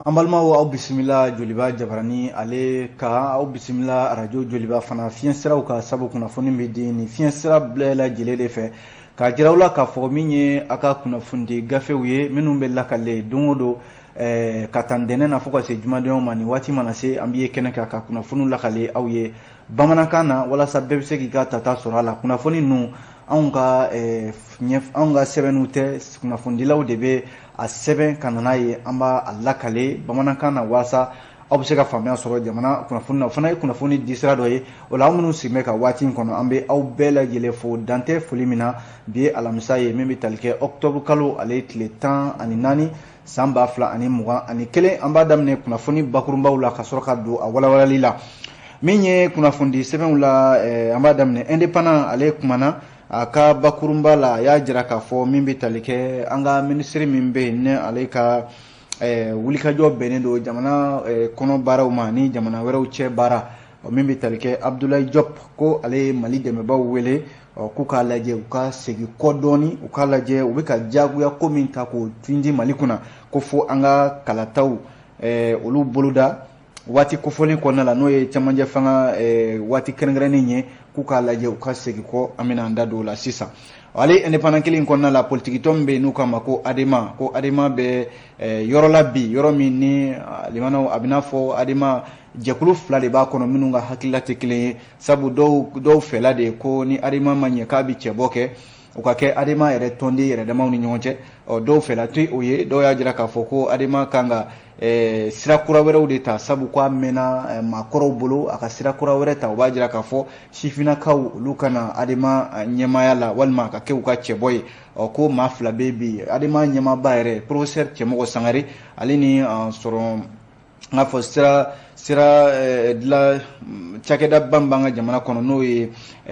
An balimaw, aw bisimila Joliba Jabarani ale kan, aw bisimila arajo Joliba fana fiɲɛ siraw ka sabu kunnafoni bɛ di nin fiɲɛ sira bɛɛ lajɛlen de fɛ k'a jira aw la k'a fɔ min ye a ka kunnafonidi gafew ye minnu bɛ lakale don o don ka taa ntɛnɛn na fo ka se jumadon ma. Nin waati mana se, an bɛ ye kɛnɛ kan ka kunnafoniw lakale aw ye bamanankan na walasa bɛɛ bɛ se k'i ka tata sɔrɔ a la. Kunnafoni ninnu, anw ka sɛbɛnniw tɛ, kunnafonidilaw de bɛ a sɛbɛn ka na n'a ye, an b'a lakale bamanankan na walasa aw bɛ se ka faamuya sɔrɔ jamana kunnafoni na. O fana ye kunnafoni di sira dɔ ye. O la, aw minnu sigi bɛ ka waati in kɔnɔ, an bɛ aw bɛɛ lajɛlen fo dantɛ foli min na. Bi ye alamisa ye min bɛ tali kɛ octobre kalo ale tile 14 san 2021. An b'a daminɛ kunnafoni bakurunbaw la ka sɔrɔ ka don a walawalali la. Min ye kunnafonidi sɛbɛnw la, an b'a daminɛ Indépendant. Ale kumana a ka bakurunba la, a y'a jira k'a fɔ min bɛ tali kɛ an ka minisiri min bɛ yen, ni ale ka wulikajɔ bɛnnen don jamana kɔnɔ baaraw ma ni jamana wɛrɛw cɛ baara, min bɛ tali kɛ Abdoulaye Diop, ko ale ye Mali dɛmɛbaaw wele k'u k'a lajɛ, u ka segin kɔ dɔɔni, u k'a lajɛ u bɛ ka diyagoya ko min ta k'o tindi Mali kunna, ko fo an ka kalataw olu boloda waati kofɔlen kɔnɔna la, n'o ye cɛmancɛ fanga waati kɛrɛnkɛrɛnnen ye, k'u k'a lajɛ, u ka segin kɔ. An bɛna an da don o la sisan. Ale Indépendant kelen kɔnɔna la, politikitɔn min bɛ yen n'u k'a ma ko ADEMA, ko ADEMA bɛ yɔrɔ la bi, yɔrɔ min ni limanaw a bɛ n'a fɔ ADEMA jɛkulu fila de b'a kɔnɔ minnu ka hakilila tɛ kelen ye, sabu dɔw fɛla de ye ko ni ADEMA ma ɲɛ k'a bɛ cɛbɔ kɛ, o ka kɛ ADEMA yɛrɛ tɔnden yɛrɛ damaw ni ɲɔgɔn cɛ. Ɔ, dɔw fɛla tɛ o ye. Dɔw y'a jira k'a fɔ ko ADEMA kan ka sira kura wɛrɛw de ta, sabu k'a mɛnna maakɔrɔw bolo, a ka sira kura wɛrɛ ta. O b'a jira k'a fɔ sifinnakaw olu ka na ADEMA ɲɛmaaya la walima ka kɛ u ka cɛbɔ ye. Ɔ, ko maa fila bɛ bi, ADEMA ɲɛmaaba yɛrɛ, professeur Cɛmɔgɔ Sangare, ale ni sɔrɔ n k'a fɔ sira dilan cakɛdaba min b'an ka jamana kɔnɔ, n'o ye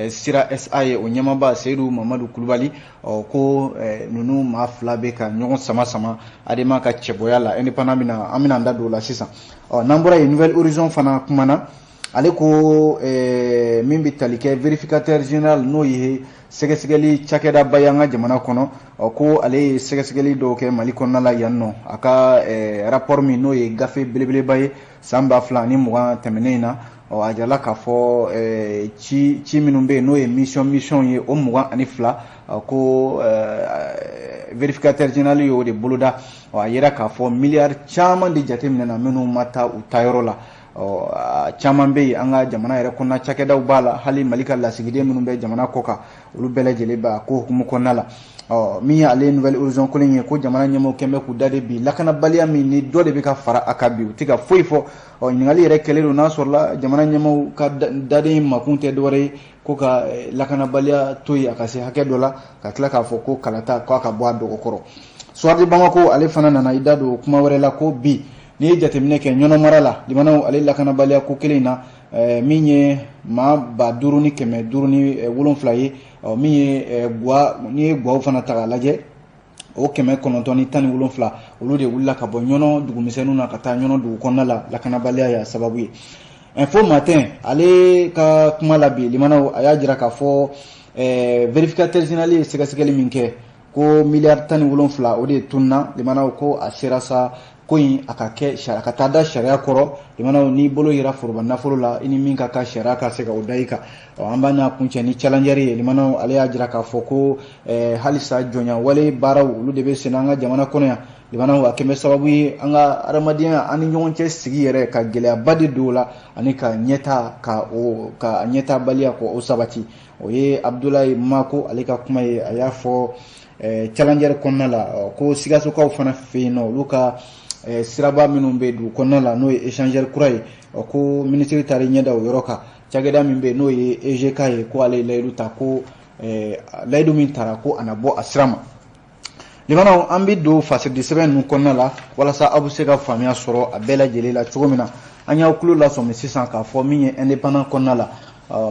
Sira SA ye, o ɲɛmaaba Seyidu Mamadu Kulubali. Ɔ, ko ninnu maa fila bɛ ka ɲɔgɔn sama sama ADEMA ka cɛbɔya la. Indépendant bɛna, an bɛna an da don o la sisan. Ɔ, n'an bɔra yen, Nouvel Horizon fana kumana. Ale ko min bɛ tali kɛ vérificateur général, n'o ye sɛgɛsɛgɛli cakɛdaba ye an ka jamana kɔnɔ, ɔ, ko ale ye sɛgɛsɛgɛli dɔw kɛ Mali kɔnɔna la yan nɔ. A ka rapport min, n'o ye gafe belebeleba ye, san 2020 tɛmɛnen in na, ɔ, a jirala k'a fɔ ci minnu bɛ yen, n'o ye mission ye, o 22, ko vérificateur général y'o de boloda. Ɔ, a yira k'a fɔ miliyari caman de jateminɛna minnu ma taa u taayɔrɔ la. Ɔ, caman bɛ yen, an ka jamana yɛrɛ kɔnɔna cakɛdaw b'a la, hali Mali ka lasigiden minnu bɛ jamana kɔ kan, olu bɛɛ lajɛlen b'a ko hukumu kɔnɔna la. Ɔ, min ye ale Nouvel Horizon kelen ye, ko jamana ɲɛmɔgɔ kɛn bɛ k'u da de bi lakanabaliya min ni dɔ de bɛ ka fara a kan bi, u tɛ ka foyi fɔ. Ɔ, ɲininkali yɛrɛ kɛlen don n'a sɔrɔla jamana ɲɛmɔgɔw ka daden makun tɛ dɔwɛrɛ ye ko ka lakanabaliya to yen a ka se hakɛ dɔ la, ka tila k'a fɔ ko kalata k'a ka bɔ a dɔgɔkɔrɔ. Soir de Bamako, ale fana nana i da don kuma wɛrɛ la, ko bi n'i ye jateminɛ kɛ Ɲɔnɔ mara la, limanaw, ale lakanabaliya ko kelen in na, min ye maa 5507 ye, min ye guwa, n'i ye guwaw fana ta k'a lajɛ, o 917, olu de wulila ka bɔ Ɲɔnɔ dugumisɛnninw na ka taa Ɲɔnɔ dugu kɔnɔna la, lakanabaliya y'a sababu ye. Info Matin, ale ka kuma la bi, limanaw, a y'a jira k'a fɔ vérificateur général ye sɛgɛsɛgɛli min kɛ, ko miliyari 17 o de tununa. Limanaw, ko a sera sa ko in a ka kɛ a ka taa da sariya kɔrɔ. Limanaw, n'i bolo yera foroba nafolo la, i ni min ka kan, sariya ka se ka o da i kan. Ɔ, an b'a n'a kuncɛ ni Challenger ye. Limanaw, ale y'a jira k'a fɔ ko halisa jɔnya wale baaraw olu de bɛ sen an ka jamana kɔnɔ yan. Limanaw, a kɛn bɛ sababu ye an ka adamadenya, an ni ɲɔgɔn cɛ sigi yɛrɛ ka gɛlɛyaba de don o la, ani ka ɲɛta ka o ka ɲɛtabaliya ko o sabati. O ye Abdoulaye Mako ale ka kuma ye, a y'a fɔ Challenger kɔnɔna la. Ko Sikasokaw fana fɛ yen nɔ, olu ka siraba minnu bɛ dugu kɔnɔna la, n'o ye échangeur kura ye, ko minisiri taara ɲɛ da o yɔrɔ kan. Cakɛda min bɛ yen, n'o ye EGK ye, ko ale ye layidu ta, ko layidu min taara, ko a na bɔ a sira ma. Limanaw, an bɛ don fasidi sɛbɛn ninnu kɔnɔna la walasa aw bɛ se ka faamuya sɔrɔ a bɛɛ lajɛlen la cogo min na. An y'aw tulo lasɔmi sisan k'a fɔ min ye Indépendant kɔnɔna la,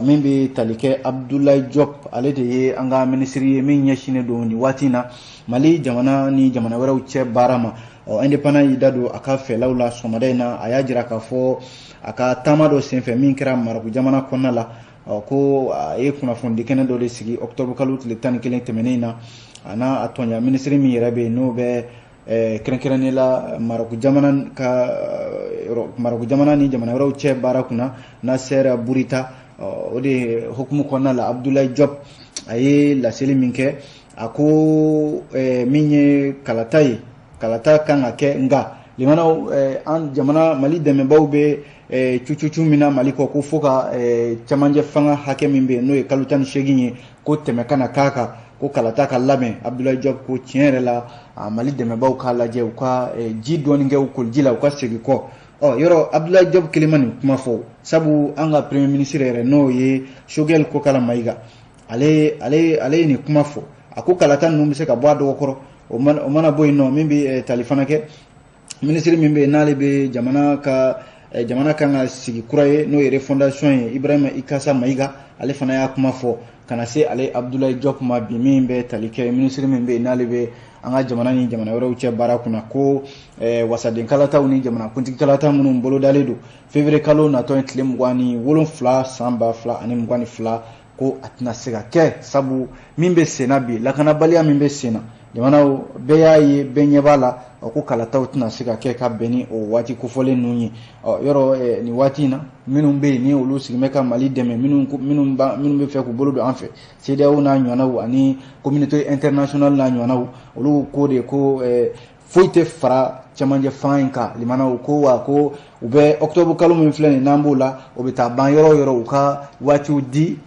min bɛ tali kɛ Abdoulaye Diop, ale de ye an ka minisiri ye min ɲɛsinnen don nin waati in na Mali jamana ni jamana wɛrɛw cɛ baara ma. Ɔ, Indépendant y'i da don a ka fɛlaw la sɔgɔmada in na. A y'a jira k'a fɔ a ka taama dɔ senfɛ min kɛra Marɔku jamana kɔnɔna la, ɔ, ko a ye kunnafonidi kɛnɛ dɔ de sigi octobre kalo tile 11 tɛmɛnen in na, a n'a a tɔɲa minisiri min yɛrɛ bɛ yen, n'o bɛ kɛrɛnkɛrɛnnen la Marɔku jamana ka Marɔku jamana ni jamana wɛrɛw cɛ baara kunna, Nasser Bourita. O de hukumu kɔnɔna la, Abdoulaye Diop a ye laseli min kɛ, a ko min ye kalata ye, kalata kan ka kɛ, nka limanaw, an jamana Mali dɛmɛbaw bɛ cucucu min na Mali kɔ, ko fo ka cɛmancɛ fanga hakɛ min bɛ yen, n'o ye kalo 18 ye, ko tɛmɛ kana k'a kan, ko kalata ka labɛn. Abdoulaye Diop ko tiɲɛ yɛrɛ la, Mali dɛmɛbaw k'a lajɛ, u ka ji dɔɔni kɛ u koliji la, u ka segin kɔ. Ɔ yɔrɔ Abdoulaye Diop kelen ma nin kuma fɔ, sabu an ka premier ministre yɛrɛ, n'o ye Choguel Kokala Maïga, ale ye nin kuma fɔ. A ko kalata ninnu bɛ se ka bɔ a dɔgɔkɔrɔ. O mana bɔ yen nɔ, min bɛ tali fana kɛ, minisiri min bɛ yen n'ale bɛ jamana ka jamana kan ka sigi kura ye, n'o ye refondation ye, Ibrahima Ikasa Maïga, ale fana y'a kuma fɔ ka na se ale Abdoulaye Diop ma bi, min bɛ tali kɛ minisiri min bɛ yen n'ale bɛ an ka jamana ni jamana wɛrɛw cɛ baara kunna, ko wasaden kalataw ni jamana kuntigi kalata minnu bolodalen don février kalo natɔ ye tile 27 san 2022, ko a tɛna se ka kɛ, sabu min bɛ senna bi, lakanabaliya min bɛ senna, jamanaw bɛɛ y'a ye, bɛɛ ɲɛ b'a la, ko kalataw tɛna se ka kɛ ka bɛn ni o waati kofɔlen ninnu ye. Ɔ yɔrɔ nin waati in na, minnu bɛ yen ni olu sigilen bɛ ka Mali dɛmɛ, minnu bɛ fɛ k'u bolo don an fɛ, CEDEAO n'a ɲɔgɔnnaw ani communauté internationale n'a ɲɔgɔnnaw, olu ko de ko foyi tɛ fara cɛmancɛ fanga in kan. Limanaw ko wa ko u bɛ octobre kalo min filɛ nin n'an b'o la, o bɛ taa ban yɔrɔ o yɔrɔ, u ka waatiw di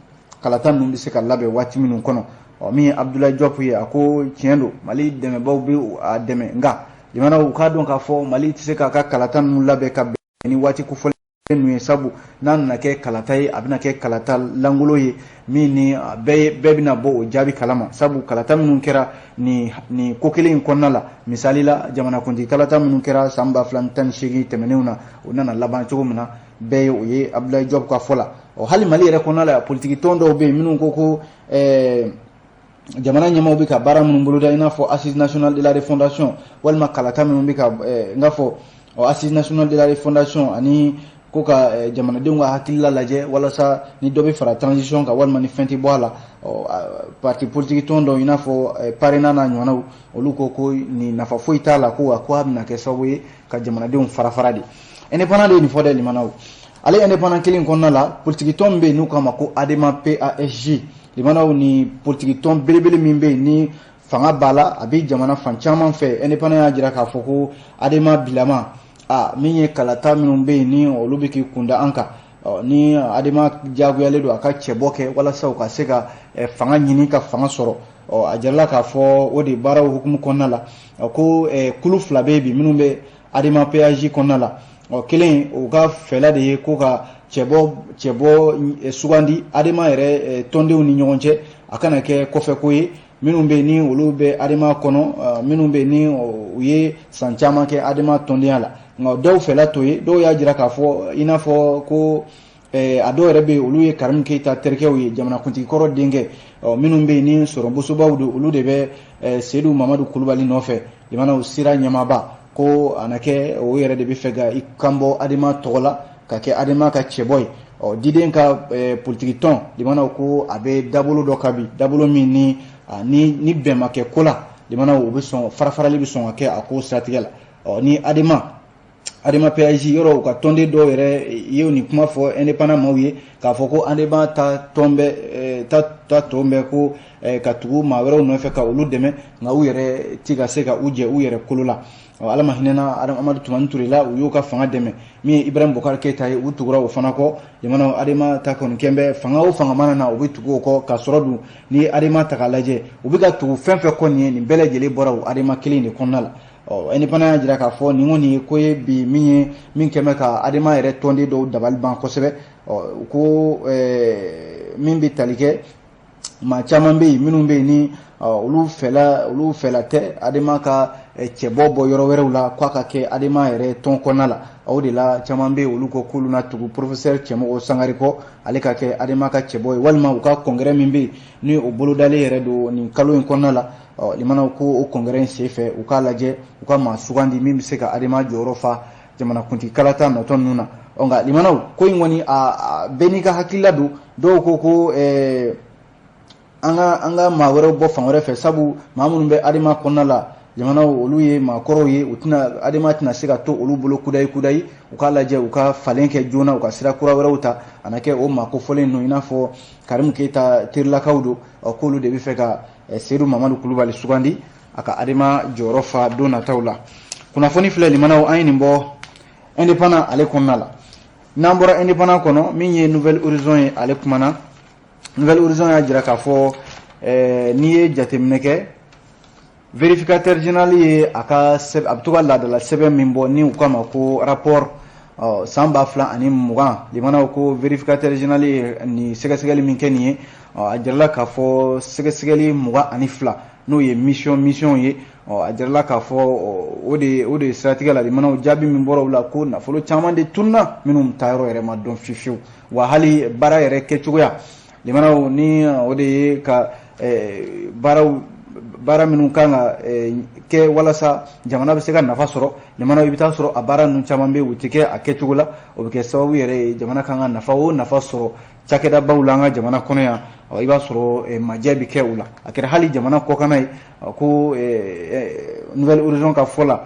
kalata ninnu bɛ se ka labɛn waati minnu kɔnɔ. Ɔ min ye Abdoulaye Diop ye, a ko tiɲɛ don, Mali dɛmɛbaw bɛ a dɛmɛ, nka limanaw, u k'a dɔn k'a fɔ Mali tɛ se k'a ka kalata ninnu labɛn ka bɛn ni waati kofɔlen ninnu ye, sabu n'a nana kɛ kalata ye, a bɛna kɛ kalata lankolon ye min ni bɛɛ bɛna bɔ o jaabi kalama, sabu kalata minnu kɛra nin ko kelen in kɔnɔna la, misali la jamanakuntigi kalata minnu kɛra san 2018 tɛmɛnenw na, o nana laban cogo min na, bɛɛ ye o ye Abdoulaye Diop ka fɔ la. Ɔ hali Mali yɛrɛ kɔnɔna la, politiki tɔn dɔw bɛ yen minnu ko jamana ɲɛmaaw bɛ ka baara minnu boloda, i n'a fɔ Assise nationale de la refondation, walima kalata minnu bɛ ka n k'a fɔ Assise nationale de la refondation, ani ko ka jamanadenw ka hakilila lajɛ walasa ni dɔ bɛ fara transition kan walima ni fɛn tɛ bɔ a la. Parti politique tɔn dɔw, i n'a fɔ PARENA n'a ɲɔgɔnnaw, olu ko nin nafa foyi t'a la, ko wa ko a bɛna kɛ sababu ye ka jamanadenw fara fara de. Indépendant de ye nin fɔ dɛ, limanaw. Ale indépendant kelen kɔnɔna la, politique tɔn min bɛ yen n'u k'a ma ko ADEMA PASJ, limanaw, ni politique tɔn belebele min bɛ yen ni fanga b'a la, a bɛ jamana fan caman fɛ. Indépendant y'a jira k'a fɔ ko ADEMA bilama, a min ye kalata minnu bɛ yen ni olu bɛ k'i kunda an kan, ni ADEMA diyagoyalen don a ka cɛbɔ kɛ walasa u ka se ka fanga ɲini ka fanga sɔrɔ. A jirala k'a fɔ o de baaraw hukumu kɔnɔna la, ko kulu fila bɛ yen bi minnu bɛ ADEMA PASJ kɔnɔna la. Ɔ kelen, u ka fɛla de ye ko ka cɛbɔ sugandi ADEMA yɛrɛ tɔndenw ni ɲɔgɔn cɛ, a kana kɛ kɔfɛko ye. Minnu bɛ yen ni olu bɛ ADEMA kɔnɔ, minnu bɛ yen ni u ye san caman kɛ ADEMA tɔndenya la, nka dɔw fɛla t'o ye. Dɔw y'a jira k'a fɔ i n'a fɔ ko a dɔw yɛrɛ bɛ yen, olu ye Karim Keita terikɛw ye, jamanakuntigi kɔrɔ denkɛ, minnu bɛ yen ni sɔrɔbosobaw don, olu de bɛ Seydou Mamadu Kulubali nɔfɛ, limanaw sira ɲɛmaaba, ko a na kɛ o yɛrɛ de bɛ fɛ ka i kan bɔ ADEMA tɔgɔ la ka kɛ ADEMA ka cɛbɔ ye. Ɔ diden ka politiki tɔn, limanaw, ko a bɛ dabolo dɔ kan bi, dabolo min ni bɛn ma kɛ ko la, limanaw, u bɛ sɔn farafarali bɛ sɔn ka kɛ a ko siratigɛ la. Ɔ ni ADEMA PASJ yɔrɔ, u ka tɔnden dɔw yɛrɛ ye nin kuma fɔ indépendant maaw ye k'a fɔ ko ADEMA ta tɔn bɛ ta tɔn bɛ ko ka tugu maa wɛrɛw nɔfɛ ka olu dɛmɛ, nka u yɛrɛ ti ka se ka u jɛ u yɛrɛ kolo la. Ala ma hinɛna Amadu Tumani Ture la, u y'u ka fanga dɛmɛ. Min ye Ibrahim Boubacar Keita ye, u tugura o fana kɔ. Jamana ADEMA ta kɔni kɛn bɛ fanga o fanga mana na, u bɛ tugu o kɔ. Ka sɔrɔ dun, ni ye ADEMA ta k'a lajɛ, u bɛ ka tugu fɛn fɛn kɔ nin ye, nin bɛɛ lajɛlen bɔra o ADEMA kelen de kɔnɔna la. Ɔ indépendant y'a jira k'a fɔ nin kɔni ye ko ye bi min ye min kɛn bɛ ka ADEMA yɛrɛ tɔnden dɔw dabali ban kosɛbɛ. Ɔ ko min bɛ tali kɛ, maa caman bɛ yen minnu bɛ yen ni olu fɛla tɛ ADEMA ka cɛbɔ bɔ yɔrɔ wɛrɛw la k'a ka kɛ ADEMA yɛrɛ tɔn kɔnɔna la. O de la caman bɛ yen, olu ko k'olu na tugu professeur Cɛmɔgɔ Sangare kɔ, ale ka kɛ ADEMA ka cɛbɔ ye, walima u ka congrès min bɛ yen ni o bolodalen yɛrɛ don nin kalo in kɔnɔna la. Ɔ limanaw, ko o congrès in senfɛ, u k'a lajɛ u ka maa sugandi min bɛ se ka ADEMA jɔyɔrɔ fa jamanakuntigi kalata natɔ ninnu na. Ɔ nka limanaw, ko in kɔni a bɛɛ n'i ka hakilila don. Dɔw ko an ka maa wɛrɛw bɔ fan wɛrɛ fɛ, sabu maa minnu bɛ ADEMA kɔnɔna la, Jamana olu ye maakɔrɔw ye, u tɛna Adema tɛna se ka to olu bolo kudayi kudayi. U k'a lajɛ u ka falen kɛ joona, u ka sira kura wɛrɛw ta, a na kɛ o maa kofɔlen ninnu, i n'a fɔ Karimu Keyita terilakaw don, k'olu de bɛ fɛ ka Seyidu Mamadu Kulubali sugandi a ka Adema jɔyɔrɔ fa don nataw la. Kunnafoni filɛ limanaw, an ye nin bɔ Indépendant ale kɔnɔna la. N'an bɔra Indépendant kɔnɔ, min ye Nouvelle Horizon ye, ale kumana. Nouvelle Horizon y'a jira k'a fɔ n'i ye jateminɛ kɛ, vérificateur général ye a ka a bɛ to ka laadala sɛbɛn min bɔ ni u k'a ma ko rapport san 2020, limanaw, ko vérificateur général ye nin sɛgɛsɛgɛli min kɛ nin ye, a jirala k'a fɔ sɛgɛsɛgɛli 22, n'o ye mission ye. A jirala k'a fɔ o de siratigɛ la, limanaw, jaabi min bɔra o la, ko nafolo caman de tununa minnu taayɔrɔ yɛrɛ ma dɔn fiyewu. Wa hali baara yɛrɛ kɛcogoya, limanaw, ni o de ye ka baaraw, baara minnu kan ka kɛ walasa jamana bɛ se ka nafa sɔrɔ, limanaw, i bɛ taa sɔrɔ a baara ninnu caman bɛ yen, u tɛ kɛ a kɛcogo la. O bɛ kɛ sababu yɛrɛ ye jamana kan ka nafa o nafa sɔrɔ cakɛdabaw la an ka jamana kɔnɔ yan, i b'a sɔrɔ majɛ bɛ kɛ u la. A kɛra hali jamana kɔkanna ye. Ko Nouvelle Horizon ka fɔ la,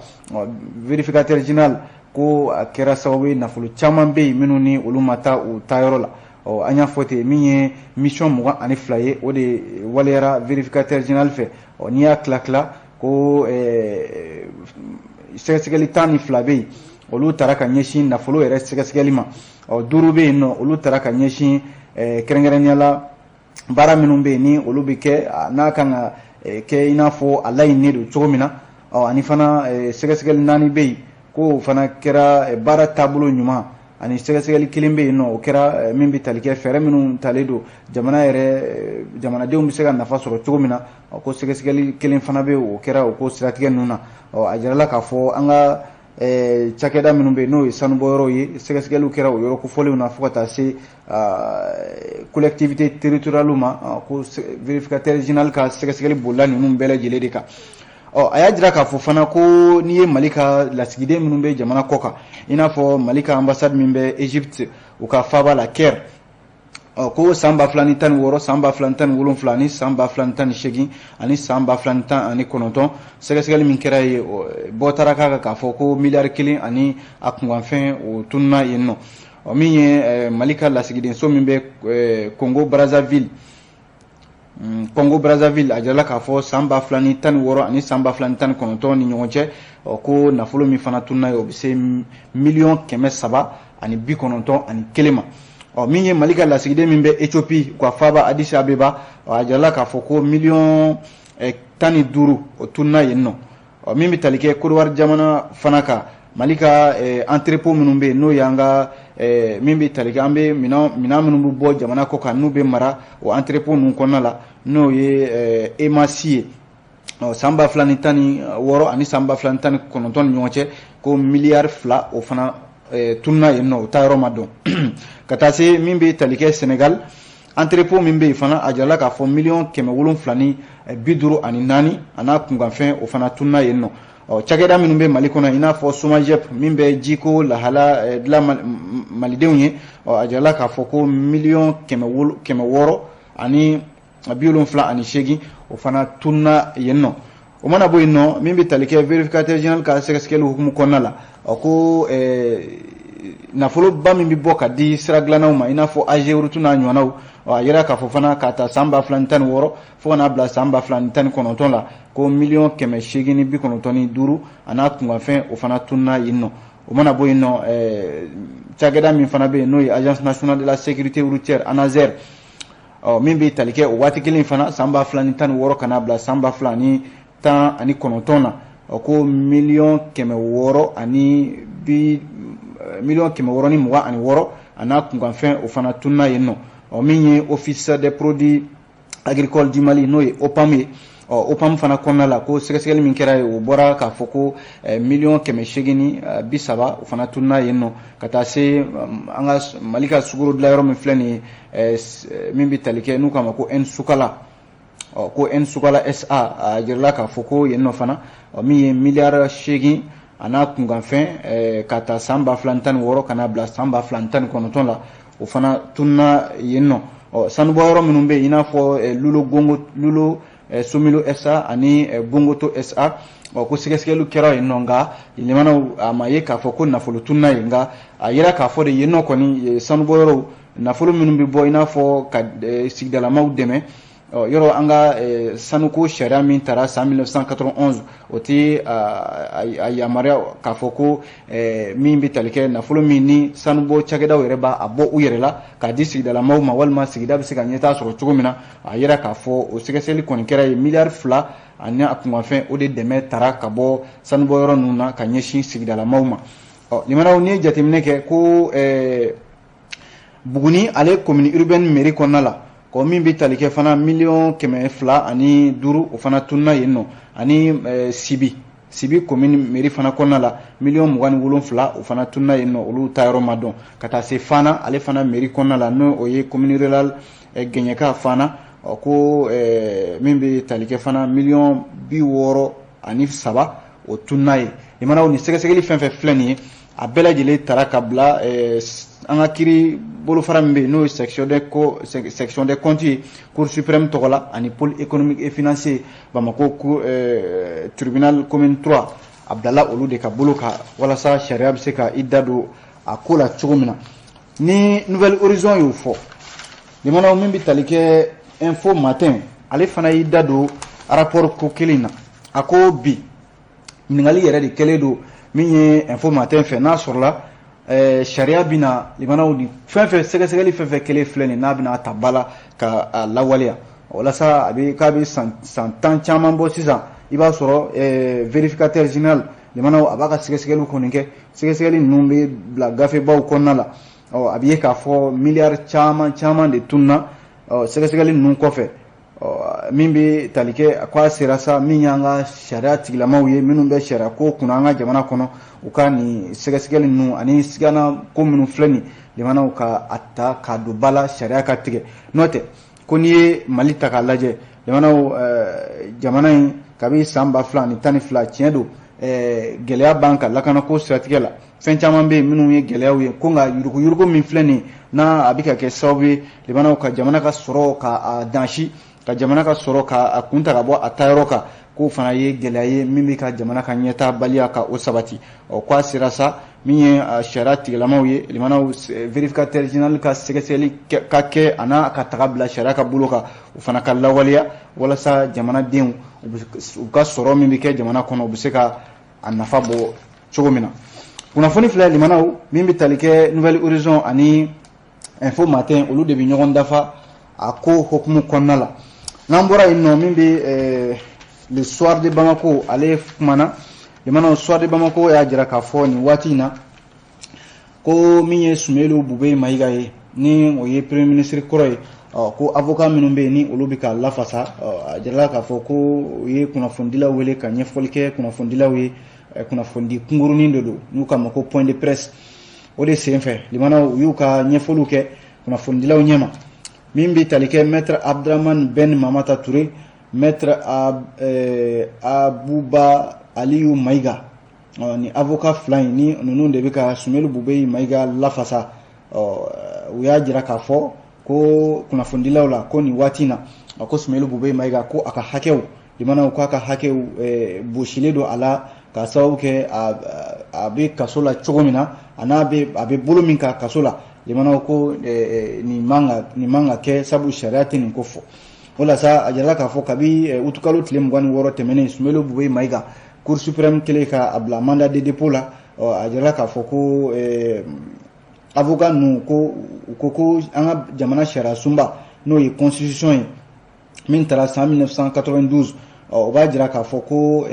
vérificateur général ko a kɛra sababu ye nafolo caman bɛ yen minnu ni olu ma taa u taayɔrɔ la. An y'a fɔ ten, min ye mission 22 ye, o de waleyara vérificateur général fɛ. N'i y'a tila tila, ko sɛgɛsɛgɛli 12 bɛ yen, olu taara ka ɲɛsin nafolo yɛrɛ sɛgɛsɛgɛli ma. 5 bɛ yen nɔ, olu taara ka ɲɛsin kɛrɛnkɛrɛnnenya la baara minnu bɛ yen ni olu bɛ kɛ n'a kan ka kɛ i n'a fɔ a laɲininen don cogo min na. Ani fana sɛgɛsɛgɛli 4 bɛ yen, ko o fana kɛra baara taabolo ɲuman, ani sɛgɛsɛgɛli kelen bɛ yen nɔ, o kɛra min bɛ tali kɛ fɛɛrɛ minnu talen don jamana yɛrɛ, jamanadenw bɛ se ka nafa sɔrɔ cogo min na. Ko sɛgɛsɛgɛli kelen fana bɛ yen, o kɛra o ko siratigɛ ninnu na. A jirala k'a fɔ an ka cakɛda minnu bɛ yen, n'o ye sanubɔyɔrɔw ye, sɛgɛsɛgɛliw kɛra o yɔrɔ kofɔlenw na fo ka taa se collectivité territoriale ma. Ko vérificateur général ka sɛgɛsɛgɛli bolila ninnu bɛɛ lajɛlen de kan. A y'a jira k'a fɔ fana ko n'i ye Mali ka lasigiden minnu bɛ jamana kɔ kan, i n'a fɔ Mali ka ambassade min bɛ Égypte, u ka faaba la Caire, ko san 2016, san 2017 ani san 2018 ani san 2019, sɛgɛsɛgɛli min kɛra yen, bɔ taara k'a kan k'a fɔ ko miliyari 1 ani a kunkanfɛn, o tununa yen nɔ. Min ye Mali ka lasigidenso min bɛ Congo Brazzaville, Congo Brazzaville, a jirala k'a fɔ san 2016 ani san 2019 ni ɲɔgɔn cɛ, ko nafolo min fana tununa yen, o bɛ se miliyɔn 391 ma. Min ye Mali ka lasigiden min bɛ Éthiopie, u ka faaba Addis Abeba, a jirala k'a fɔ ko miliyɔn 15, o tununa yen nɔ. Min bɛ tali kɛ Côte d'Ivoire jamana fana kan, Mali ka entrepôt minnu bɛ yen, n'o y'an ka min bɛ tali kɛ an bɛ minɛn minnu bɛ bɔ jamana kɔ kan, n'u bɛ mara o entrepôt ninnu kɔnɔna la, n'o ye EMAS ye, san 2016 ani san 2019 ni ɲɔgɔn cɛ, ko miliyari 2, o fana tununa yen nɔ, o taa yɔrɔ ma dɔn. Ka taa se min bɛ tali kɛ Sénégal, entrepôt min bɛ yen fana, a jirala k'a fɔ miliyɔn 754 a n'a kunkanfɛn, o fana tununa yen nɔ. Cakɛda minnu bɛ Mali kɔnɔ, i n'a fɔ SOMAGEP min bɛ jiko lahala dilan malidenw ye, a jirala k'a fɔ ko miliyɔn 678, o fana tununa yen nɔ. O mana bɔ yen nɔ, min bɛ tali kɛ vérificateur général ka sɛgɛsɛgɛli hukumu kɔnɔna la, ko nafoloba min bɛ bɔ ka di sira dilannaw ma, i n'a fɔ AGEROUTE n'a ɲɔgɔnnaw, a yira k'a fɔ fana k'a ta san 2016 fo ka n'a bila san 2019 la, ko miliyɔn 895 a n'a kunkanfɛn, o fana tununa yen nɔ. O mana bɔ yen nɔ, cakɛda min fana bɛ yen, n'o ye Agence nationale de la sécurité routière, ANASER, min bɛ tali kɛ o waati kelen fana, san 2016 ka n'a bila san 2019 na, ko miliyɔn kɛmɛ wɔɔrɔ ani bi miliyɔn 626 a n'a kunkanfɛn, o fana tununa yen nɔ. Min ye Office des produits agricoles du Mali, n'o ye OPAM ye, OPAM fana kɔnɔna la, ko sɛgɛsɛgɛli min kɛra yen, o bɔra k'a fɔ ko miliyɔn 830, o fana tununa yen nɔ. Ka taa se an ka Mali ka sukaro dilanyɔrɔ min filɛ nin ye, min bɛ tali kɛ n'u k'a ma ko N Sukala, ko N Sukala SA, a jirala k'a fɔ ko yen nɔ fana, min ye miliyari 8 a n'a kunkanfɛn, ka taa san 2016 ka n'a bila san 2019 la, o fana tununa yen nɔ. Sanubɔyɔrɔ minnu bɛ yen, i n'a fɔ Loulo Gounkoto, Loulo Somilo SA ani Bongoto SA. Ɔ, ko sɛgɛsɛgɛliw kɛra yen nɔ, nka limanaw, a ma ye k'a fɔ ko nafolo tununa yen, nka a yira k'a fɔ de yen nɔ kɔni sanubɔyɔrɔw nafolo minnu bɛ bɔ, i n'a fɔ ka sigidalamaw dɛmɛ. Yɔrɔ an ka sanuko sariya min tara san 1991, o tɛ a yamaruya k'a fɔ ko min bɛ tali kɛ nafolo min ni sanubɔ cakɛdaw yɛrɛ b'a a bɔ u yɛrɛ la k'a di sigidalamaw ma, walima sigida bɛ se ka ɲɛtaa sɔrɔ cogo min na. A yira k'a fɔ o sɛgɛsɛgɛli kɔni kɛra yen, miliyari 2 ani a kunkanfɛn, o de dɛmɛ tara ka bɔ sanubɔyɔrɔ ninnu na ka ɲɛsin sigidalamaw ma. Ɔ, limanaw, n'i ye jateminɛ kɛ ko Buguni ale commune urbaine mairie kɔnɔna la, ko min bɛ tali kɛ fana miliyɔn 205, o fana tununa yen nɔ, ani Sibi commune mairie fana kɔnɔna la, miliyɔn 27, o fana tununa yen nɔ, olu ta yɔrɔ ma dɔn. Ka taa se Fana, ale fana mairie kɔnɔna la, n'o o ye commune rurale Gɛɲɛka Fana, ɔ, ko min bɛ tali kɛ fana miliyɔn 63, o tununa yen. Limanaw, ni sɛgɛsɛgɛli fɛn fɛn filɛ nin ye, a bɛɛ lajɛlen tara ka bila an ka kiiri bolofara min bɛ yen, n'o ye section des comptes ye Cour suprême tɔgɔ la, ani pôle économique et financier Bamako tribunal commune 3, a bilala olu de ka bolo kan walasa sariya bɛ se ka i da don a ko la cogo min na. Ni Nouvel Horizon y'o fɔ, limanaw, min bɛ tali kɛ Info Matin, ale fana y'i da don rapport ko kelen na. A ko bi ɲininkali yɛrɛ de kɛlen don min ye Info Matin fɛ, n'a sɔrɔla sariya bɛna, limanaw, ni fɛn fɛn sɛgɛsɛgɛli fɛn fɛn kelen filɛ nin n'a bɛna ta ba la ka a lawaleya, walasa a bɛ k'a bɛ san 10 caman bɔ sisan. I b'a sɔrɔ vérificateur général, limanaw, a b'a ka sɛgɛsɛgɛliw kɔni kɛ, sɛgɛsɛgɛli ninnu bɛ bila gafebaw kɔnɔna la. Ɔ, a bɛ ye k'a fɔ miliyari caman caman de tununa. Ɔ, sɛgɛsɛgɛli ninnu kɔfɛ, ɔ, min bɛ tali kɛ k'a sera sa, min y'an ka sariya tigilamaw ye minnu bɛ sariya ko kunna an ka jamana kɔnɔ, u ka nin sɛgɛsɛgɛli ninnu ani sigana ko minnu filɛ nin, limanaw, ka a ta k'a don ba la, sariya ka tigɛ. N'o tɛ ko n'i ye Mali ta k'a lajɛ, limanaw, jamana in kabi san 2012, tiɲɛ don, gɛlɛya b'an kan lakanako siratigɛ la, fɛn caman bɛ yen minnu ye gɛlɛyaw ye ko, nka yuruguyurugu min filɛ nin n'a a bɛ ka kɛ sababu ye, limanaw, ka jamana ka sɔrɔ ka a dansi, ka jamana ka sɔrɔ ka a kun ta ka bɔ a taayɔrɔ kan, k'o fana ye gɛlɛya ye min bɛ ka jamana ka ɲɛtaa baliya ka o sabati. Ɔ, k'a sera sa, min ye sariya tigilamaw ye, limanaw, vérificateur général ka sɛgɛsɛgɛli ka kɛ, a n'a ka taga bila sariya ka bolo kan, o fana ka lawaleya walasa jamanadenw u ka sɔrɔ min bɛ kɛ jamana kɔnɔ, u bɛ se ka a nafa bɔ cogo min na. Kunnafoni filɛ, limanaw, min bɛ tali kɛ Nouvel Horizon ani Info Matin, olu de bɛ ɲɔgɔn dafa a ko hokumu kɔnɔna la. N'an bɔra yen nɔ, min bɛ Le Soir de Bamako, ale kumana, limanaw, Soir de Bamako y'a jira k'a fɔ nin waati in na ko min ye Sumelu Bube Mayiga ye, ni o ye premier ministre kɔrɔ ye, ɔ, ko avocat minnu bɛ yen ni olu bɛ ka lafasa, a jirala k'a fɔ ko u ye kunnafonidilaw wele ka ɲɛfɔli kɛ kunnafonidilaw ye. Kunnafonidi kunkurunin de don n'u k'a ma ko point de presse. O de senfɛ, limanaw, u y'u ka ɲɛfɔliw kɛ kunnafonidilaw ɲɛma. Min bɛ tali kɛ maître Abdramane Ben Mamata Touré, maître Abuba Aliyu Mayiga, ni avocat fila in, ni ninnu de bɛ ka Sumelu Bube Mayiga lafasa, u y'a jira k'a fɔ ko kunnafonidilaw la ko nin waati in na ko Sumelu Bube Mayiga, ko a ka hakɛw, limanaw, k'a ka hakɛw bosilen don a la k'a sababu kɛ a bɛ kaso la cogo min na, a n'a bɛ a bɛ bolo min kan kaso la. Limanaw, ko nin man ka kɛ, sabu sariya tɛ nin ko fɔ. O la sa, a jirala k'a fɔ kabi utukalo tile 26 tɛmɛnen, Sumelu Bube Mayiga, Cour suprême kɛlen k'a bila mandat de dépôt la, a jirala k'a fɔ ko avocat ninnu ko u ko ko an ka jamana sariya sunba, n'o ye constitution ye min taara san 1992, o b'a jira k'a fɔ ko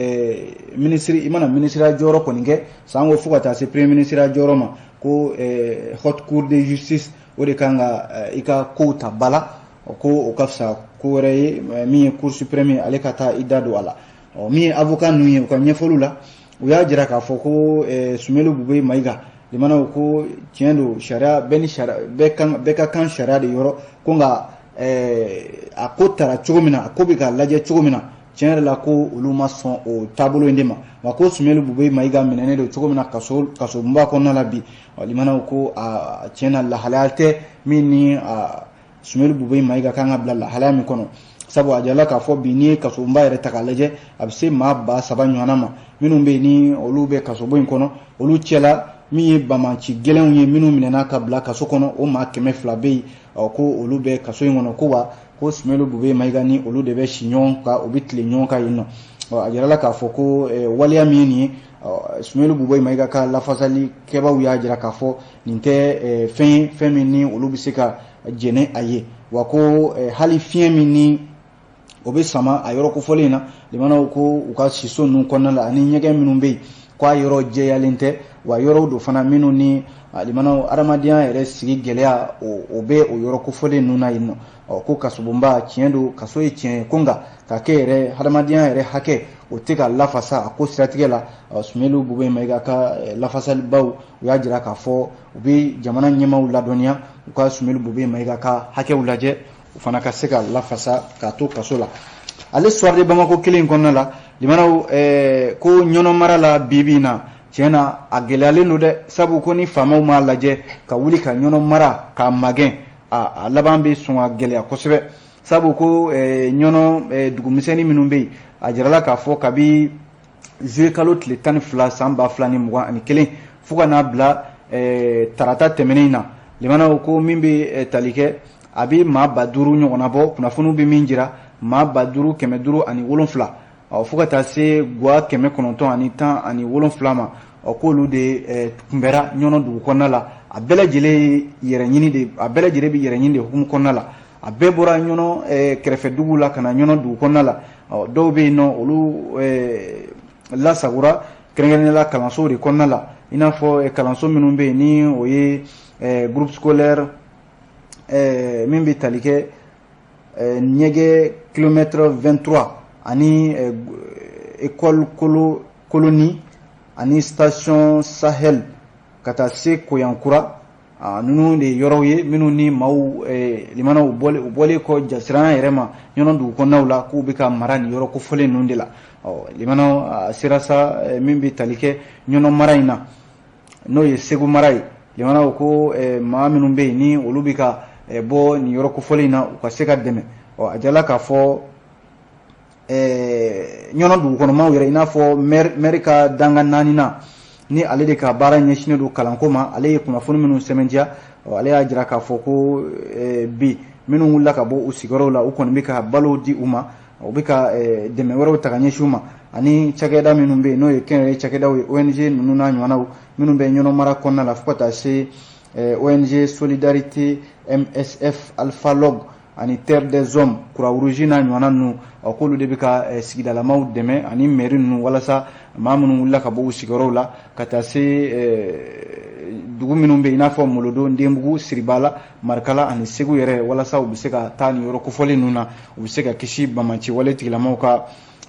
minisiri, i mana minisiriya jɔyɔrɔ kɔni kɛ sango fo ka taa se premier ministre jɔyɔrɔ ma, ko haute cour de justice, o de kan ka i ka kow ta ba la, ko o ka fisa ko wɛrɛ ye min ye Cour suprême ye, ale ka taa i da don a la. Ɔ, min ye avocat ninnu ye, u ka ɲɛfɔliw la, u y'a jira k'a fɔ ko Sumelu Bube Mayiga, limanaw, ko tiɲɛ don, sariya bɛɛ ni sariya bɛɛ kan, bɛɛ ka kan sariya de yɔrɔ ko, nka a ko tara cogo min na, a ko bɛ ka lajɛ cogo min na, tiɲɛ yɛrɛ la, ko olu ma sɔn o taabolo in de ma. Wa ko Sumelu Bube Mayiga minɛnen don cogo min na kaso kasobonba kɔnɔna la bi, limanaw, ko a tiɲɛ na, lahalaya tɛ min ni a Sumelu Bube Mayiga kan ka bila lahalaya min kɔnɔ. Sabu a jirala k'a fɔ bi n'i ye kasobonba yɛrɛ ta k'a lajɛ, a bɛ se maa 3000 ɲɔgɔnna ma minnu bɛ yen ni olu bɛ kasobon in kɔnɔ. Olu cɛla min ye banbaanci gɛlɛnw ye minnu minɛna ka bila kaso kɔnɔ, o maa 200 bɛ yen, ko olu bɛ kaso in kɔnɔ. Ko wa ko Soumeylou Boubèye Maïga ni olu de bɛ si ɲɔgɔn kan, u bɛ tile ɲɔgɔn kan yen nɔ. A jirala k'a fɔ ko waleya min ye nin ye, Soumeylou Boubèye Maïga ka lafasalikɛbaaw y'a jira k'a fɔ nin tɛ fɛn ye, fɛn min ni olu bɛ se ka jɛnɛ a ye. Wa ko hali fiɲɛ min ni o bɛ sama a yɔrɔ kofɔlen in na, limanaw ko u ka siso ninnu kɔnɔna la ani ɲɛgɛn minnu bɛ yen, k'a yɔrɔ jɛyalen tɛ. Wa yɔrɔw don fana minnu ni limanaw adamadenya yɛrɛ sigi gɛlɛya o bɛ o yɔrɔ kofɔlen ninnu na yen nɔ. Ko kasobonba tiɲɛ don, kaso ye tiɲɛ ye, ko nka ka kɛ yɛrɛ hadamadenya yɛrɛ hakɛ o tɛ ka lafasa a ko siratigɛ la. Soumeylou Boubèye Maïga ka lafasalibaw u y'a jira k'a fɔ u bɛ jamana ɲɛmaaw ladɔnniya u ka Soumeylou Boubèye Maïga ka hakɛw lajɛ, u fana ka se ka lafasa k'a to kaso la. Ale Soir de Bamako kelen in kɔnɔna la, limanaw ko Ɲɔnɔ mara la bi bi in na, tiɲɛ na a gɛlɛyalen don dɛ. Sabu ko ni faamaw m'a lajɛ ka wuli ka Ɲɔnɔ mara k'a magɛn, a laban bɛ sɔn ka gɛlɛya kosɛbɛ. Sabu ko Ɲɔnɔ dugumisɛnnin minnu bɛ yen, a jirala k'a fɔ kabi juillet kalo tile 12 san 2021 fo ka n'a bila tarata tɛmɛnen in na, limanaw ko min bɛ tali kɛ a bɛ maa 5000 ɲɔgɔnna bɔ. Kunnafoniw bɛ min jira, maa 5507, fo ka taa se gwa 917 ma, k'olu de kunbɛra Ɲɔnɔ dugu kɔnɔna la. A bɛɛ lajɛlen yɛrɛ ɲini de, a bɛɛ lajɛlen bɛ yɛrɛ ɲini de hukumu kɔnɔna la. A bɛɛ bɔra Ɲɔnɔ kɛrɛfɛ duguw la ka na Ɲɔnɔ dugu kɔnɔna la. Dɔw bɛ yen nɔ, olu lasagora kɛrɛnkɛrɛnnenya la kalansow de kɔnɔna la, i n'a fɔ kalanso minnu bɛ yen ni o ye groupe scolaire min bɛ tali kɛ ɲɛgɛ kilomètre 23 ani école colonie ani station Sahel ka taa se Koyankura. Ninnu de yɔrɔw ye minnu ni maaw limanaw u bɔlen kɔ jasiran yɛrɛ ma Ɲɔnɔ dugu kɔnɔnaw la, k'u bɛ ka mara nin yɔrɔ kofɔlen ninnu de la. Limanaw a sera sa min bɛ tali kɛ Ɲɔnɔ mara in na, n'o ye Segu mara ye, limanaw ko maa minnu bɛ yen ni olu bɛ ka bɔ nin yɔrɔ kofɔlen in na, u ka se ka dɛmɛ. A jala k'a fɔ Ɲɔnɔ dugu kɔnɔmaw yɛrɛ, i n'a fɔ maire ka dangan 4 na, ni ale de ka baara ɲɛsinnen don kalanko ma, ale ye kunnafoni minnu sɛmɛntiya, ale y'a jira k'a fɔ ko bi minnu wulila ka bɔ u sigiyɔrɔw la, u kɔni bɛ ka balo di u ma, u bɛ ka dɛmɛ wɛrɛw ta ka ɲɛsin u ma, ani cakɛda minnu bɛ yen n'o ye kɛnyɛrɛye cakɛdaw ye, ONG ninnu n'a ɲɔgɔnnaw minnu bɛ Ɲɔnɔ mara kɔnɔna la, fo ka taa se ONG Solidarité MSF Alpha Log ani Terre des Hommes, Croix-Rouge n'a ɲɔgɔnna ninnu, k'olu de bɛ ka sigidalamaw dɛmɛ ani mairie ninnu, walasa maa minnu wulila ka bɔ u sigiyɔrɔw la ka taa se dugu minnu bɛ yen i n'a fɔ Molodo, Ndenbugu, Siribala, Marikala ani Segu yɛrɛ, walasa u bɛ se ka taa nin yɔrɔ kofɔlen ninnu na, u bɛ se ka kisi banbaanci wale tigilamaw ka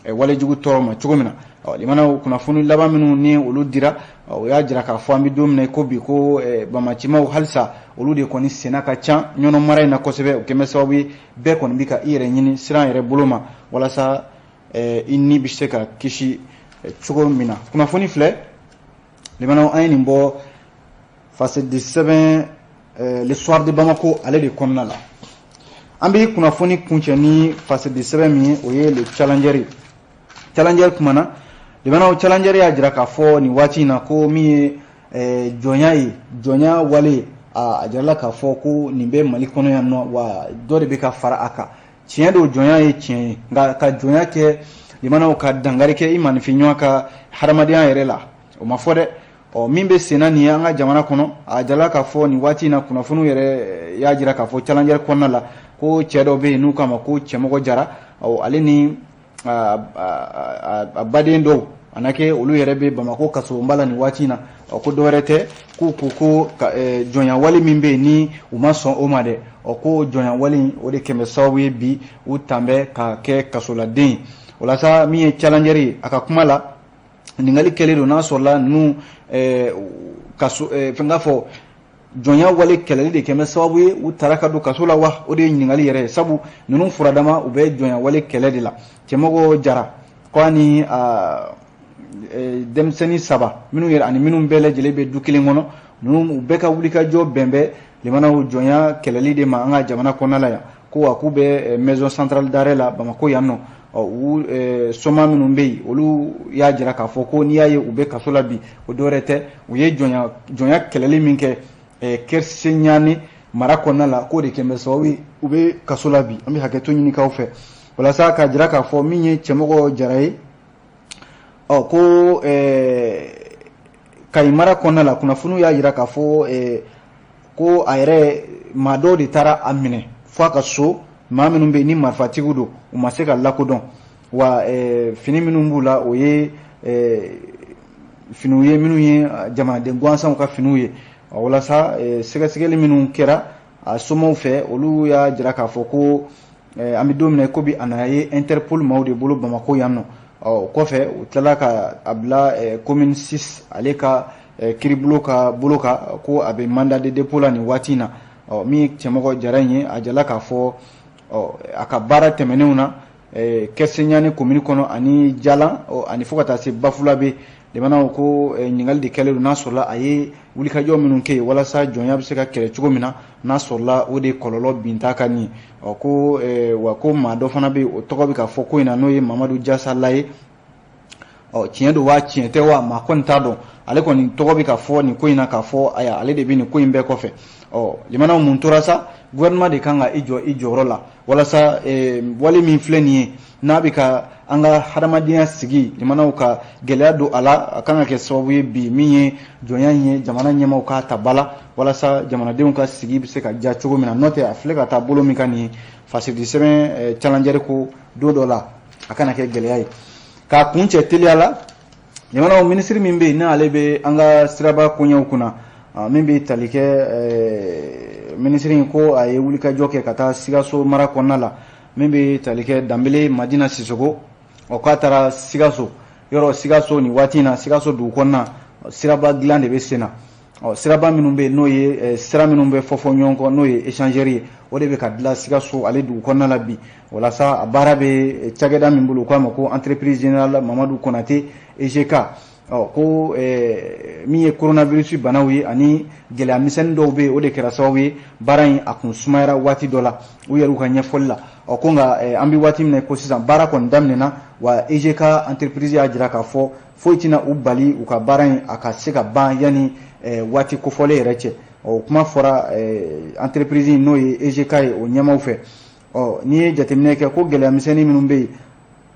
walejugu tɔɔrɔ ma cogo min na. Limanaw kunnafoni laban minnu ni olu dira, o y'a jira k'a fɔ an bɛ don min na ko bi ko banbaancimaw halisa olu de kɔni senna ka ca Ɲɔnɔ mara in na kosɛbɛ. O kɛlen bɛ sababu ye bɛɛ kɔni bɛ ka i yɛrɛ ɲini siran yɛrɛ bolo ma, walasa i ni bɛ se ka kisi cogo min na. Kunnafoni filɛ limanaw, an ye nin bɔ fasidi sɛbɛn Le Soir de Bamako ale de kɔnɔna la. An bɛ kunnafoni kuncɛ ni fasidi sɛbɛn min ye, o ye Le Challenger ye. Challenger kumana limanaw, Challenger y'a jira k'a fɔ nin waati in na ko min ye jɔnya ye, jɔnya wale, a jirala k'a fɔ ko nin bɛ Mali kɔnɔ yan nɔ, wa dɔ de bɛ ka fara a kan. Tiɲɛ don, jɔnya ye tiɲɛ ye, nka ka jɔnya kɛ limanaw ka dankari kɛ i maninfin ɲɔgɔn ka hadamadenya yɛrɛ la, o ma fɔ dɛ. Min bɛ senna nin ye an ka jamana kɔnɔ, a jirala k'a fɔ nin waati in na kunnafoniw yɛrɛ y'a jira k'a fɔ Challenger kɔnɔna la ko cɛ dɔ bɛ yen n'u k'a ma ko Cɛmɔgɔ Jara, ale ni a baden dɔw a na kɛ olu yɛrɛ bɛ Bamakɔ kasobonba la nin waati in na. Ko dɔwɛrɛ tɛ, k'u ko ko jɔnya wale min bɛ yen ni u ma sɔn o ma dɛ, ko jɔnya wale in o de kɛmɛ sababu ye bi u tan bɛ ka kɛ kasoladen ye. O la sa min ye Challenger ye, a ka kuma la ɲininkali kɛlen don n'a sɔrɔla ninnu kaso fɛn k'a fɔ jɔnya wale kɛlɛli de kɛmɛ sababu ye u taara ka don kaso la wa, o de ye ɲininkali yɛrɛ ye. Sabu ninnu furadama u bɛ jɔnya wale kɛlɛ de la. Cɛmɔgɔ Jara ko ani denmisɛnnin 3 minnu yɛrɛ ani minnu bɛɛ lajɛlen bɛ du kelen kɔnɔ, ninnu u bɛɛ ka wulikajɔ bɛn bɛ limanaw jɔnya kɛlɛli de ma an ka jamana kɔnɔna la yan. Ko a k'u bɛ maison centrale d'arrêt la Bamakɔ yan nɔ. U soma minnu bɛ yen, olu y'a jira k'a fɔ ko n'i y'a ye u bɛ kaso la bi, o dɔwɛrɛ tɛ, u ye jɔnya kɛlɛli min kɛ Kɛriseɲani mara kɔnɔna la, k'o de kɛn bɛ sababu ye u bɛ kaso la bi. An bɛ hakɛto ɲini k'aw fɛ walasa k'a jira k'a fɔ min ye Cɛmɔgɔ Jara ye, ɔ ko Kayi mara kɔnɔna la, kunnafoniw y'a jira k'a fɔ ko a yɛrɛ maa dɔw de taara a minɛ fo a ka so. Maa minnu bɛ yen ni marifatigiw don, u ma se ka lakodɔn, wa fini minnu b'u la, o ye finiw ye minnu ye jamanaden gansanw ka finiw ye. Walasa sɛgɛsɛgɛli minnu kɛra a somaw fɛ, olu y'a jira k'a fɔ ko an bɛ don min na ko bi, a nana ye Interpol maaw de bolo Bamakɔ yan nɔ. O kɔfɛ, u tilala ka a bila commune 6 ale ka kiiribulon ka bolo kan, ko a bɛ mandat de dépôt la nin waati in na. Ɔ min ye Cɛmɔgɔ Jara in ye, a jala k'a fɔ a ka baara tɛmɛnenw na Kɛriseɲani commune kɔnɔ ani Jalan ani fo ka taa se Bafulabe limanaw, ko ɲininkali de kɛlen don n'a sɔrɔla a ye wulikajɔ minnu kɛ yen walasa jɔnya bɛ se ka kɛlɛ cogo min na, n'a sɔrɔla o de kɔlɔlɔ binta ka nin. Ɔ ko wa ko maa dɔ fana bɛ yen, o tɔgɔ bɛ ka fɔ ko in na, n'o ye Mamadu Jasa ye. Ɔ tiɲɛ don wa tiɲɛ tɛ wa, maa kɔni t'a dɔn, ale kɔni tɔgɔ bɛ ka fɔ nin ko in na k'a fɔ ayiwa ale de bɛ nin ko in bɛɛ kɔfɛ. Ɔ limanaw, mun tora sa? Gouvernement de kan ka i jɔ i jɔyɔrɔ la walasa wale min filɛ nin ye, n'a bɛ ka an ka hadamadenya sigi limanaw ka gɛlɛya don a la, a kan ka kɛ sababu ye bi min ye jɔnya in ye, jamana ɲɛmaaw k'a ta ba la walasa jamanadenw ka sigi bɛ se ka diya cogo min na. N'o tɛ, a filɛ ka taa bolo min kan nin ye, fasidi sɛbɛn challenger ko don dɔ la a kana kɛ gɛlɛya ye. K'a kun cɛ teliya la, limanaw, minisiri min bɛ yen n'ale bɛ an ka siraba koɲɛw kunna, min bɛ tali kɛ minisiri in, ko a ye wulikajɔ kɛ ka taa Sikaso mara kɔnɔna la, min bɛ tali kɛ Danbele Madina Sisoko. Ɔ k'a taara Sikaso yɔrɔ, Sikaso nin waati in na, Sikaso dugu kɔnɔna, siraba dilan de bɛ sen na. Ɔ siraba minnu bɛ yen, n'o ye sira minnu bɛ fɔ fɔ ɲɔgɔn kɔ, n'o ye échangeur ye, o de bɛ ka dilan Sikaso ale dugu kɔnɔna la bi. Walasa a baara bɛ cakɛda min bolo, u k'a ma ko Entreprise Générale Mamadu Konate EGK. Ɔ ko min ye coronavirus banaw ye ani gɛlɛya misɛnnin dɔw bɛ yen, o de kɛra sababu ye baara in a kun sumayara waati dɔ la, u yɛrɛ ka ɲɛfɔli la. Ɔ ko nka an bɛ waati min na ko sisan, baara kɔni daminɛna wa EGK entreprise y'a jira k'a fɔ foyi tɛna u bali u ka baara in a ka se ka ban yanni waati kofɔlen yɛrɛ cɛ. Ɔ kuma fɔra entreprise n'o ye EGK ye, o ɲɛmaaw fɛ. Ɔ n'i ye jateminɛ kɛ, ko gɛlɛya misɛnnin minnu bɛ yen,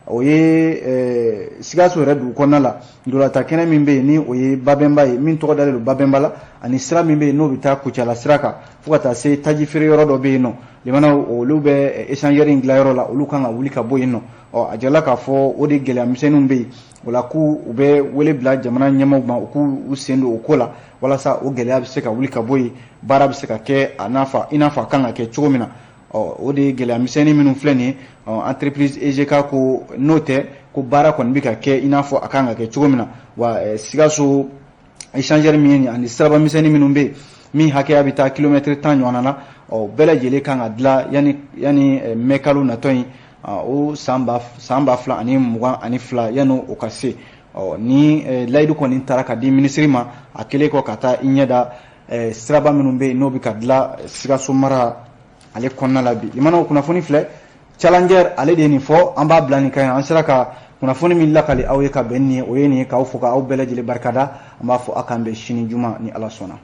o ye Sikaso yɛrɛ dugu kɔnɔna la, ndolata kɛnɛ min bɛ yen ni o ye Babɛnba ye, min tɔgɔ dalen don Babɛnba la, ani sira min bɛ yen n'o bɛ taa Kucala sira kan fo ka taa se taji feere yɔrɔ dɔ bɛ yen nɔ, limanaw, olu bɛ échangeur in dilan yɔrɔ la, olu kan ka wuli ka bɔ yen nɔ. Ɔ a jirala k'a fɔ o de gɛlɛya misɛnninw bɛ yen. O la, k'u u bɛ wele bila jamana ɲɛmaaw ma, u k'u sen don o ko la walasa o gɛlɛya bɛ se ka wuli ka bɔ yen, baara bɛ se ka kɛ a n'a fa i n'a fɔ a kan ka kɛ cogo min na. Ɔ o de ye gɛlɛya misɛnnin minnu filɛ nin ye. Entreprise EGK ko n'o tɛ, ko baara kɔni bɛ ka kɛ i n'a fɔ a kan ka kɛ cogo min na. Wa Sikaso échangeur min ye nin ani siraba misɛnnin minnu bɛ yen, min hakɛya bɛ taa kilomɛtiri 10 ɲɔgɔnna na, ɔ bɛɛ lajɛlen kan ka dilan yanni mɛ kalo natɔ in, o san 2022, yanni o ka se. Ɔ ni layidu kɔni taara ka di minisiri ma, a kɛlen kɔ ka taa i ɲɛ da siraba minnu bɛ yen n'o bɛ ka dilan Sikaso mara ale kɔnɔna la bi. Limanaw, kunnafoni filɛ, challenger ale de ye nin fɔ, an b'a bila nin kan. An sera ka kunnafoni min lakali aw ye ka bɛn nin ye, o ye nin ye. K'aw fo, k'aw bɛɛ lajɛlen barikada. An b'a fɔ aw k'an bɛn sini juma ni Ala sɔnna.